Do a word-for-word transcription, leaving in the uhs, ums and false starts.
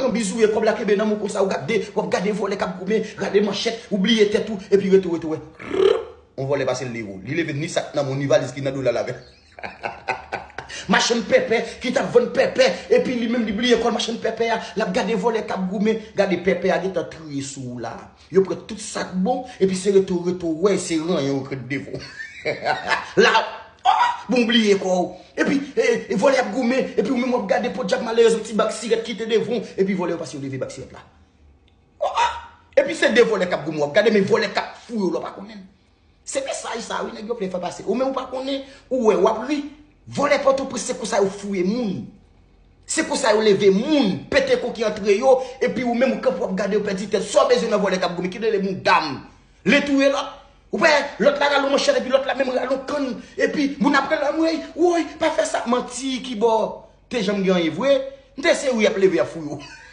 Yon bizouye kòb la kenbe nan men w konsa, ou gade, w ap gade vòlè k ap goumen, gade manchèt, ou bliye tèt ou, epi retou, retou, wè. Yon vòlè pase l leve w. Li leve ni sak nan men w, ni valiz ki nan do l la avè l. Machann pèpè ki t ap vann pèpè, epi li menm li bliye kò l, machann pèpè a, l ap gade vòlè k ap goumen, gade pèpè a gentan triye sou ou la. Yo pran tout sa k bon, epi se retou, retou, wè, se ranyen yo k ret devan w. La, oh, bon, w bliye kò w. Epi, e, e, vòlè ap goumen, epi ou menm w ap gade podyab malerèz, yon ti bak sirèt kite devan w, epi vòlè yo pase yo leve bak sirèt la. Oh, oh. Epi se de vòlè k ap goumen, w ap gade, men vòlè k ap fouye w la w pa konnen l. Se mesaj sa, wi, nèg yo vle fè pase. Ou menm ou pa konnen, ou wè, w ap ri. Vòlè Pòtoprens, se konsa yo fouye moun. Se konsa yo leve moun, pete koki antre yo, epi ou menm ou kanpe w ap gade yo pèdi tèt. Sa w bezwen nan vòlè k ap goumen, ki rele mouda m. Li touye lòt. Ou wè, lòt la rale yon manchèt, epi lòt la menm rale yon kann. Epi moun ap rele anmwey, woy, pa fè sa. Manti ki bò. Te janm gen anyen vre. M te se wi y ap leve y ap fouye w.